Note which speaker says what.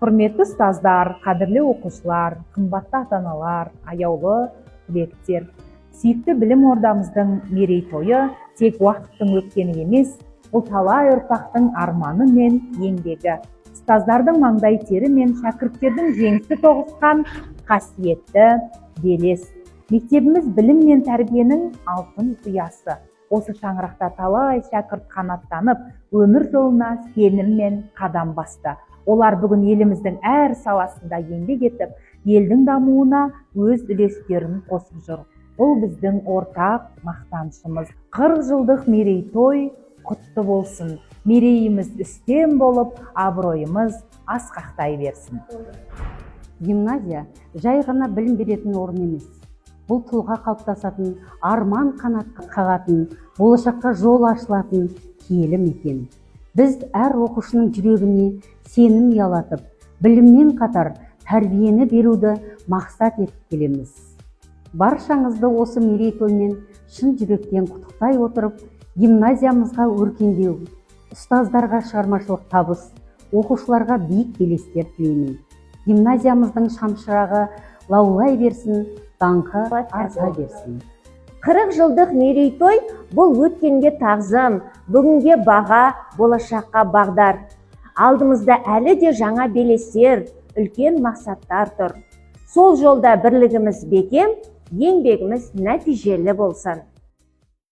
Speaker 1: Құрметті ұстаздар, қадірлі оқушылар, қымбатты ата аналар, аяулы түлектер! Сүйікті білім ордамыздың мерейтойы тек уақыттың өткені емес, бұл талай ұрпақтың арманы мен еңбегі, ұстаздардың маңдай тері мен шәкірттердің жеңісі тоғысқан қасиетті белес. Мектебіміз – білім мен тәрбиенің алтын ұясы. Осы шаңырақта талай шәкірт қанаттанып, өмір жолына сеніммен қадам басты. Олар бүгін еліміздің әр саласында еңбек етіп, елдің дамуына өз үлестерін қосып жүр. Бұл – біздің ортақ мақтанышымыз. 40 жылдық мерейтой құтты болсын! Мерейіміз үстем болып, абыройымыз асқақтай берсін!
Speaker 2: Гимназия – жай ғана білім беретін орын емес. Бұл – тұлға қалыптасатын, арман қанат қағатын, болашаққа жол ашылатын киелі мекен. Біз әр оқушының жүрегіне сенім ұялатып, біліммен қатар тәрбиені беруді мақсат етіп келеміз. Баршаңызды осы мерейтоймен шын жүректен құттықтай отырып, гимназиямызға өркендеу, ұстаздарға шығармашылық табыс, оқушыларға биік белестер тілеймін. Гимназиямыздың шамшырағы лаулай берсін, даңқы арта берсін!
Speaker 3: 40 жылдық мерейтой – бұл өткенге тағзым, бүгінге баға, болашаққа бағдар. Алдымызда әлі де жаңа белестер, үлкен мақсаттар тұр. Сол жолда бірлігіміз бекем, еңбегіміз нәтижелі болсын.